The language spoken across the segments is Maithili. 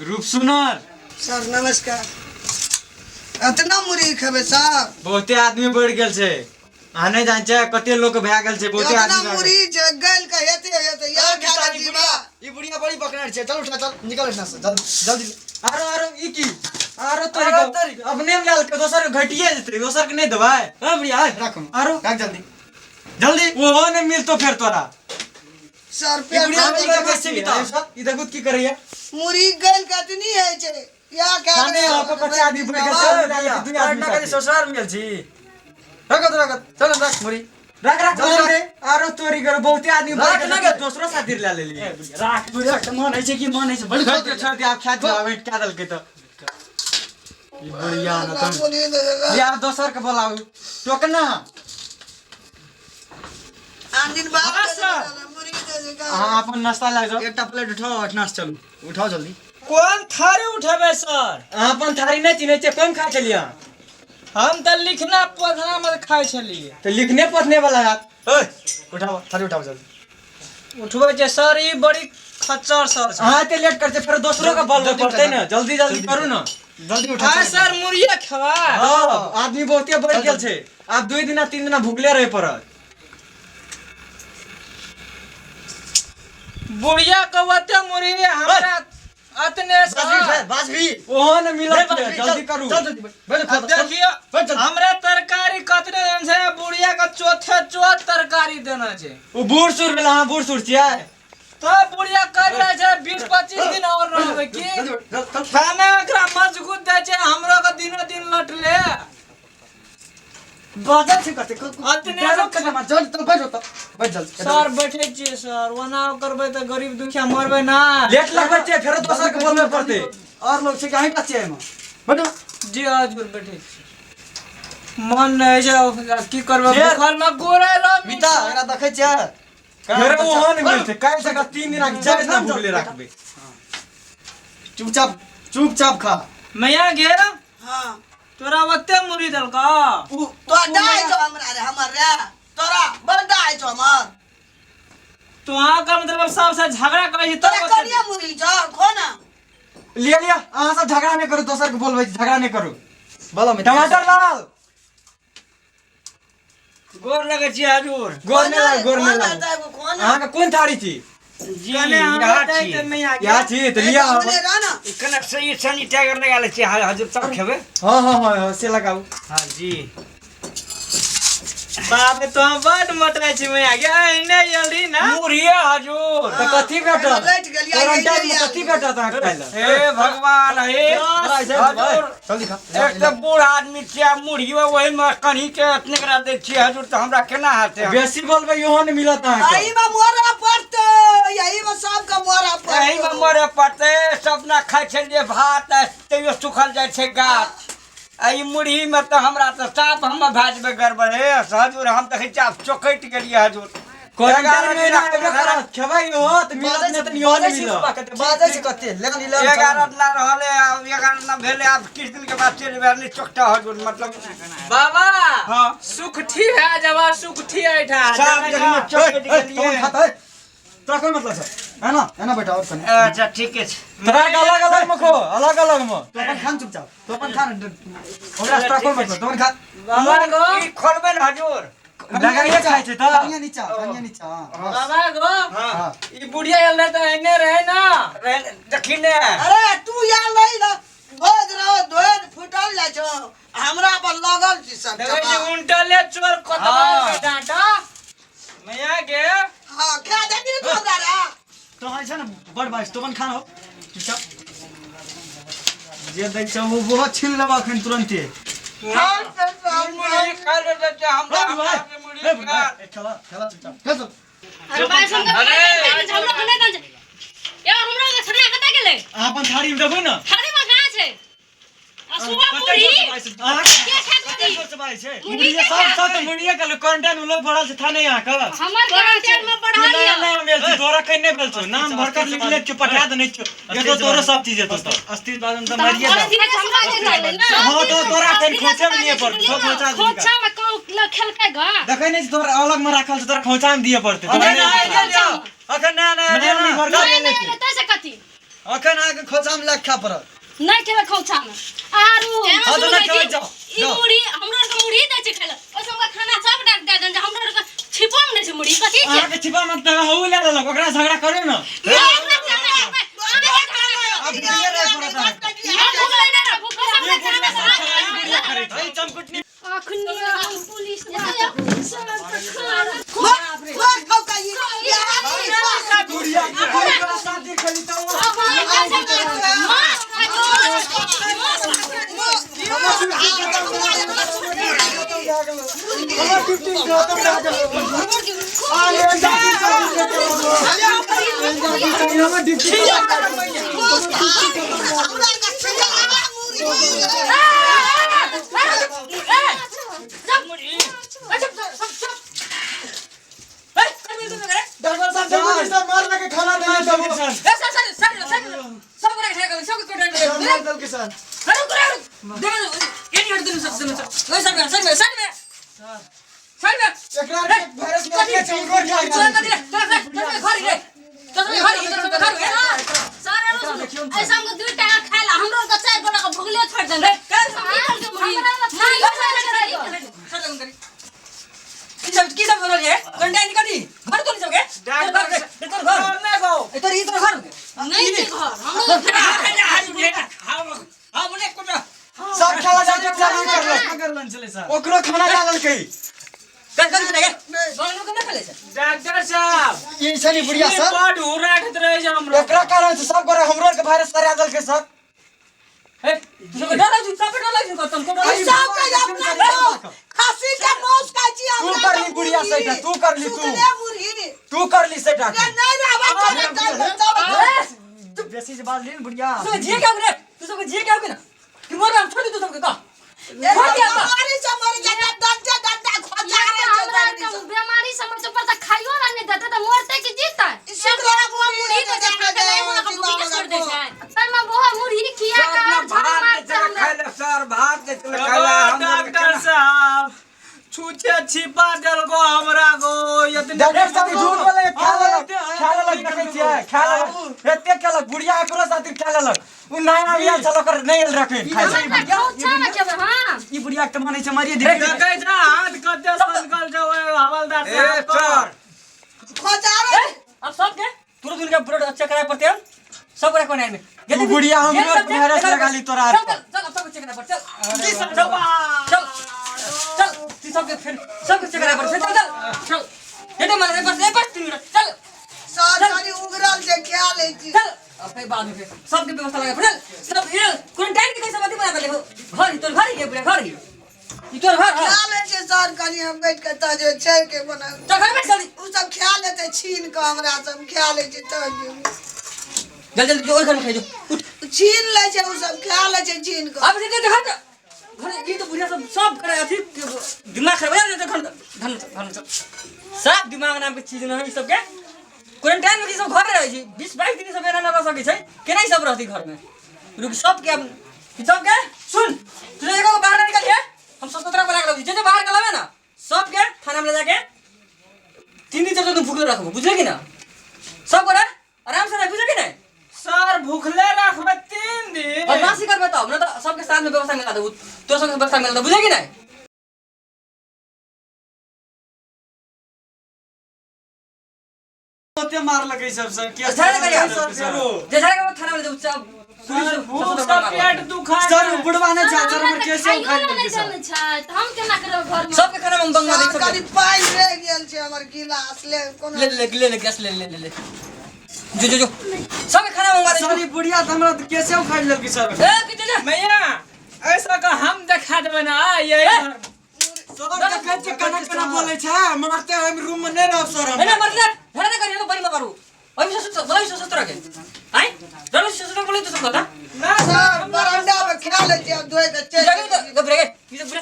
रूप सुनर। सर नमस्कार। एतना मुरही खेबै सर? बहुते आदमी बढ़ि गेल छै, अहाँ नहि जानै छियै कते लोक भए गेल छै, बहुते एतना आदमी भए गेल। मुरही जे गलि के हेतै हेतै यार खा के जीवा। ई बुढ़िया बड़ी पकड़ने छै, चल उठा, चल निकल एहिठाम से, जल्दी जल्दी। आरो आरो ई की आरो तोरी के अपने में लाल के दोसर के घटिए जेतै, दोसर के नहि देबै। ए बुढ़िया, ए, राखू। आरो राख जल्दी जल्दी। ओहो नहि मिलतो फेर तोरा। सर ई पेट बुढ़िया भरि की गेल। करै छै मिता? ई देखू की करैया। मुरही गलि के एतनी होइ छै या खा खाने के यहाँ पर कते आदमी बैठ गेल छै, दू आदमी साथे। ससुराल में गेल छी। रखत रखत, चल रख मुरही। रख रख जल्दी जल्दी। आरो तोरी करो, बहुते आदमी बढ़ राख गेल ना छै, गे। दोसरो साथी लए लेलियै। राख बुढ़िया के मन होइ छै कि मन होइ छै बड़ी छोड़ दे, छोड़ दे, आब खा दियौ, आब क्या देलकै तऽ। ई बुढ़िया ने तऽ मुरही दे देलक। लिया, आब दोसर के बोलाउ टोकना। आन दिन बाद हाँ, दे सर। देलक, मुरही दे देलक। अहाँ अपन नाश्ता लए जाउ। एकटा प्लेट उठाओ, एहिठाम से चलू, उठाओ जल्दी। कोन थारी उठेबै सर? अहाँ अपन थारी नहि चिन्है छियै? कोन खाइ छलियै अहाँ? हम तऽ लिखना पढ़ना मे खाइ छलियै। तऽ लिखने पढ़ने वाला हैत। ओए उठाओ थारी, उठाओ जल्दी। उठबै छै सर, ई बड़ी खच्चर सर छै। अहाँ एते लेट करतै फेर दोसरो के बोलबे पड़तै ने, जल्दी जल्दी करू ने। जल्दी उठाओ। हाँ सर, मुड़िए खेबै। हाँ, आदमी बहुते बढ़ि गेल छै, आब 2 दिना 3 दिना भुखले रहे पड़त। बुढ़िया के ओते मुरही, हमरा अतने सर। बाज भी ओहो ने मिलत, बाज भी, जल्दी चल, करू। चल जल्दी, बैठ अब देखियो बैठ जल्दी। हमरा तरकारी कतने देने छै, बुढ़िया के चौथे चौथ तरकारी देना छै। ओ बूढ़ सूढ़ भेल, अहाँ बूढ़ सूढ़ छियै। तो बुढ़िया कर रहे छै 20-25 दिन और रहबै की जल्दी बैठ, चल, चल। खाना एकरा मजबूत दै छै, हमरो के दिनो दिन लटले बाजै छै कते अतने डायलॉग कते मार, चल चल बैठ ओतऽ, बैठ जल्दी। सर बैठे छियै सर, ओना करबै तऽ गरीब दुखिया मरबै ना। लेट लगबै छियै फेरो दोसर के बोलबे पड़तै। और लोग छै कि अहीं टा छियै एहिमे? बैठो। जी हजुर, बैठे छी। मन नहि छै, की करबै, फेर? भूखल मे गोरे लो। मिता, एकरा देखै छियै? फेरो ओहो नहि मिलतै, काल्हि से 3 दिना 4 दिना भुखले राखबै। चुपचाप चुपचाप खा। मैया गे। हाँ। तोरा ओते मुड़ी देलकौ? तोरा डाइ छौ हमरा रे, हमर रे तोरा बड़ डाइ छौ हमर। तो अहाँ का मतलब सबसे झगड़ा करै छी तोरा तब ओते- करिया मुरही छौ, खो ना। लिया लिया, अहाँ सब झगड़ा नहि करू, दोसर के बोलबै छी, झगड़ा नहि करू। बोलो मिता। टमाटर लाल। गोर लगै छी हजूर। गोर नहि लाग, गोर नहि लाग। लाग। खो ना। अहाँके कोन थारी छी? जी कने यहाँ हमरा दै छी। तऽ मैया गे। यहाँ छी तऽ लिया। ओने रह ना। ई कने से ई सैनिटाइजर लगा लै छी हजूर, तब खेबै। हाँ हाँ हाँ हाँ, से लगाउ। हाँ जी। बाप रे, तो बड मोटाइ छी मैया गे, एने एलही ना। मुरहिए हजूर। तऽ कथी भेटत? लैट गेलियै, क्वारंटाइन में आइए। कथी भेटत अहाँके खाइ लए? हे भगवान, हे हजूर। जल्दी खा। एक तऽ बूढ़ आदमी छियै, आ मुरहियो ओहिमे कन्ही के एतने करा दै छियै हजूर, तऽ हमरा केना हेतै? बेसी बोलबै इहो नहि मिलत अहाँके। एही में मरे पड़तै, एही में सबके मरे पड़तै। एहिमे मरे पड़तै। सब ना खाइ छलियै भात, आ तैयो सुखल जाइ छै गाछ, आ ई मुरहीमे तऽ हमरा तऽ साफ हम भए जेबै गड़बड़। हे हजूर, हम देखै छियै आब चौकटि गेलियै हजूर। क्वारंटाइन में ना एबे करत, खेबै इहो तऽ मिलत, नहि तऽ इहो नहि मिलत। बाजै छै कते लेकिन ई लेकिन 11 दिना रहलै, आब 11 दिना भेलै, आब किछु दिनके बाद चलि जेबै। नहि चौकटा हजूर, मतलब बाबा। हाँ। सुखठी भए जबा, सुखठी एहिठाम। साफ जखने चौकटि गेलियै। खाता है तोरा कोन मतलब छै? है ना, है ना, बैठा और कने। अच्छा ठीके छै। तोरा के अलग अलग में खो, अलग अलग में। तू अपन खान चुपचाप, तू अपन खान, ओकरा से तोरा कोन मतलब? तू अपन खा। बाबा गो। ई खोलबै ने हजूर? लगाइए खाइ छै तऽ। कनिया नीचा, कनिया नीचा, हाँ, बस। बाबा गो। हाँ। हाँ। ई बुढ़िया आयल रहे तऽ एने रहे ना। देखी ने। अरे तू यार नहीं ना, धोज रहो, धोज फुटल जाइ छौ, हमरा पर लगल छी सब। देखै छी जमा। उनटले चोर कोतवाल हाँ। के डांटा मैया गे। हाँ, खा देबी तू हमरा रे। तो हाँ छै ने बड़ बाइस, तू अपन खान हो चुपचाप। जे दै छै ओ बहुत छीन लेबा अखन तुरंते। मुरही खा ले छै हमरा, मुरही खा। खेला खेला चुपचाप, खेल चल। अरे भाई सुन के हमरा के नहि दन छै। ए हमरा के छना कतऽ गेलै? अहाँ अपन थारी में देखू ने। थारी में कहाँ छै? आ सुबह मुरही के खात मुरही? मुरही के सब खात? सब तऽ मुड़िए के क्वारंटाइन में लोग भरल छै, था नहीं अहाँके? हमर क्वारंटाइन में तू बढ़ा नया लिअ। नया भेल छी, तोरा कहीं नहि भेल छौ, नाम भरकर लिख ले छियौ, पठा देने छियौ, ये तो तोरो सब चीज हेतौ तऽ। अस्थिर बाजन तऽ तऽ मारिए हम दे। सीधे से बाजै छलै ने। हाँ, तो तोरा कहीं खोंचे में दिए पड़तौ, सब खोंचा दिही। खोंचा में कहूँ खेलकै ग? देखै नहि छी तोरा अलग में राखल छै, तोरा खोंचा में दिए पड़तै। अखन तोरा नया नहि नया एलियै, अखन नया नया एलियै नया ने। भरकर नहि लेने नहि छी। एलै तैसे कथी? अखन अहाँके खोचामे लए खाय पड़त। नहि खेबै खोंछामे। आरू हाँ, तऽ नहि खेबै, जाउ, ई जाउ। मुरही हमरो आरके मुरही दै छै खाय लए, ओहिसँ हुनका खाना सब डाक दए देन जे हमरो आरके छिपोमे नहि छै मुरही। कथी छै? अहाँके छिपा मत देबै, हौ लए लेलक, ओकरा झगड़ा करू ने। नहि, हमरा झगड़ा करबै। अहाँके झगड़ा करबै। आब भुखले रहै पड़त अहाँके। हम भुखले नहि रहब, भुखले ई सबके बुढ़िया खाना सब छलै, ई बुढ़िया करै छै। ई चमकुटनी अखनी हम पुलिस सर तऽ खाना मार खाउ का ई बुढ़िया के कोई शादी खेली तऽ ओ माछ खाइ छै, माछ खाइ हमर ड्यूटी खत्म भए गेल। अरे दादी शादी खेली, हमर ड्यूटी हमरा के छिलवा मुरही। डॉक्टर साहब, चमकुटनी साहब मार लगे खाना देने सब सर मार देलकै सर। एकरा वायरस में के चमकोर खा गेल। ऐसा हमको 2 टाका खाय ला, हमरो के 4 गोटा के भुगले छोड़ देन। की सब हो रहल है? कंटाइन कथी घर तो नहीं सबके घर तोर घर नहि गौ। तोर ई तोर घर नहीं छै घर हमरो। हम नहि कोनो सब खेला जाके चालू करलक, करलन छलै सर। ओकरो खाना खा लेलकै। कर कर के बांगलो के ना खेले छै। डॉक्टर साहब, ई छै नि बुढ़िया सर, बड हुराठैत रहै छै हमरो। एकरा कारण से सब गोरे हमरो के वायरस सरा देलकै सर। ए तू सब डर लागै, सब डर लागै, तुम को डर लागै। सब के अपना खासी के मांस खाइ छी। तू हमरा कर ली बुढ़िया सेटा, तू कर ली, तू सुखले मुरही। तू कर ली सेटा। नहीं रहबै तऽ बेसी से बात ली ने बुढ़िया। तू जिए क्या रे? तू सब जिए क्या ना कि मोर हम छोड़ दे तू सबके का छोड़ दिया का? बीमारी से मर जाता, डंडा डंडा खोजा हमरा रहे के बीमारी समझ पर त खाइयो ला नहीं देते त मरते कि जीते? सुखला मुरही मुरही दे दे दे दे भूखी के छोड़ दे छै। सर में वो मुरही खिया के अपना और झाड़ भात मारते दै छलै हमरा। खाय लए सर, भात दै छलै खाय लए हमरो के डॉक्टर केना। साहब, छुछे छिपा देलको हमरा गो इतने। डॉक्टर साहब झूठ बोले, खा लेलक, खा लेलक, देखै छियै खा लेलक, एते खेलक बुढ़िया, एकरो साथे खा लेलक। उ नया बियाह छल, ओकर नहि आयल रखै खाय लए। हमरा खोछा में खेबै। हां ई बुढ़िया के तऽ मानै छै मारिए दे। देखै छै हाथ कते सनकल छै ओहि हवलदार ए साहब के। सर, खोजा रहे। अब सबके तुरंत उनका ब्लड चेक कराए पड़ते हैं सब गोरा कोने में। तू बुढ़िया हमरो वायरस लगा ली तोरा हाथ चल पर। चल, अब सबके चेक कराए पड़ते, चल चल चल चल, ती सबके फिर सबके चेक कराए पड़ते, चल चल चल, ये तो मारे बस एक बस 3 मिनट, चल। सर खाली उगरल छै, खा लै छी। चल, अब फिर बाद में फिर सबके व्यवस्था लगा पड़ल सब। ये क्वारंटाइन के कैसे बात बना ले घर ही तोर घर ही के बुढ़िया घर ही ई तोर घर। हां खा लै छै सर, कनी हम बैठ के तऽ जे छै के बना। चल घर बैठ जल्दी। उ सब खा लेतै छीन कऽ, हमरा सब खा लै छै तऽ जल्दी जल्दी जो ओइ घर में खाइ जो उठ। छीन लै छै, उ सब खा लै छै छीन कऽ। अब जे घर घर ई तो बुढ़िया सब सब करे अथी दिमाग खराब हो जाए घर घर घर सब दिमाग नाम के चीज न है। ई सबके क्वारंटाइन में की सब घर रहै छै 20-22 दिन सब एना न रह सकै छै, केना ई सब रहतै घर में? रुक, सबके अब ई सबके सुन, तू एको बाहर ना निकलिए, हम सब 17 बना के रखबै जे जे बाहर निकलबै ना सबके थाना में ले जाके 3 दिन तक तुम भूखले रखबो, बुझले कि ना? सब गोरा आराम से रह, बुझले कि नहीं? सर, भूखले रखबै 3 दिन? बदमाशी करबै तब ना तऽ सबके साथ में व्यवस्था मिला देबू, तोर सबके व्यवस्था मिला देबू, बुझले कि नहीं? ओते मारलकै सब सर के झाड़े करिया। सर जे झाड़े के थाना में ले जाऊ सब पुलिस सर, भूख से पेट दुखाय सर बुढ़वा नहि छै सर, हमर हमरा केसे खाइयो उखाड़ि ला लेलकै नहीं सर। देने छै त हम केना करब घर में? सबके खाना में बंगा दे सर सबके। कनी पानि रहि गेल छै हमर गिलास ले कोनो। ले ले ले ले गैस ले ले ले ले जो जो जो सबके खाना मंगा दे। सर ई बुढ़िया तऽ हमरा केसे उखाड़ि लेलकै सर। ए कि जो मैया ऐसा का हम देखा देबै ना यही ए! घर में। सर देखै छियै केना केना बोलै छै, मारते हम रूम में नहि रहब सर हम। ए ना मरले झगड़ा ना करियो तो बड़ी मारू अभी से बोला से ससुर के आय जरूर ससुर बोले तो सब ना। ना सर बरंडा में खा लै छी, आब धोइ कऽ चलि जाके तो घबरे गए ये तो बुरा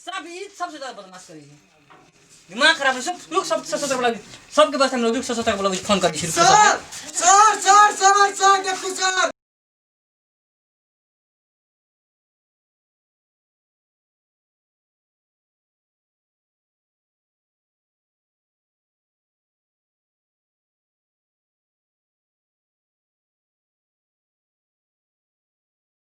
सब ई सबसे ज्यादा बदमाश करी है, दिमाग खराब है सब। रुक, सब ससुर बोला सबके बस हम लोग रुक, ससुर बोला फोन कर दी। Sir sir sir